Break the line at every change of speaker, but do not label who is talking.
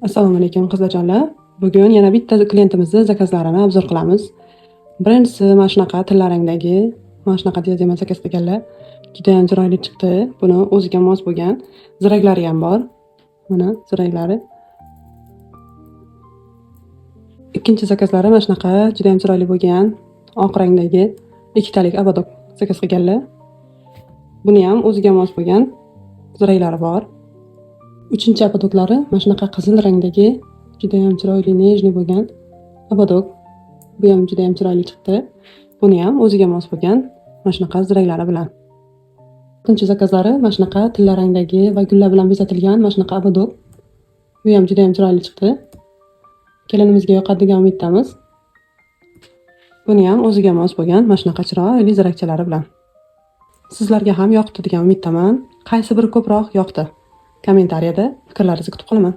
Assalomu alaykum, qizlarjonlar. Bugun yana bitta klientimizni zakazlarini обзор qilamiz. Birinchisi mana shunaqa tilla rangdagi, mana shunaqa diadema zakaz qilganlar. Judayam chiroyli chiqdi. Buni o'ziga mos bo'lgan ziraklari ham bor. Mana ziraklari. Ikkinchi zakazlari mana shunaqa judayam chiroyli bo'lgan oq rangdagi ikkitalik ободок zakaz qilganlar. Buni ham o'ziga mos bo'lgan ziraklari bor. Uchinchi ободок lari mana shunaqa qizil rangdagi judayam chiroyli, нежный bo'lgan ободок. Bu ham judayam chiroyli chiqdi. Buni ham o'ziga mos bo'lgan mana shunaqa ziraklari bilan. To'rtinchi zakazlari mana shunaqa tilla rangdagi va gullar bilan bezatilgan mana shunaqa ободок. Bu ham judayam chiroyli chiqdi. Kelinimizga yoqadi degan umiddamiz. Buni ham o'ziga mos bo'lgan mana shunaqa chiroyli zirakchalari bilan. Sizlarga ham yoqdi degan umiddaman. Qaysi biri ko'proq yoqdi? Kommentariyada fikrlaringizni kutib qolaman.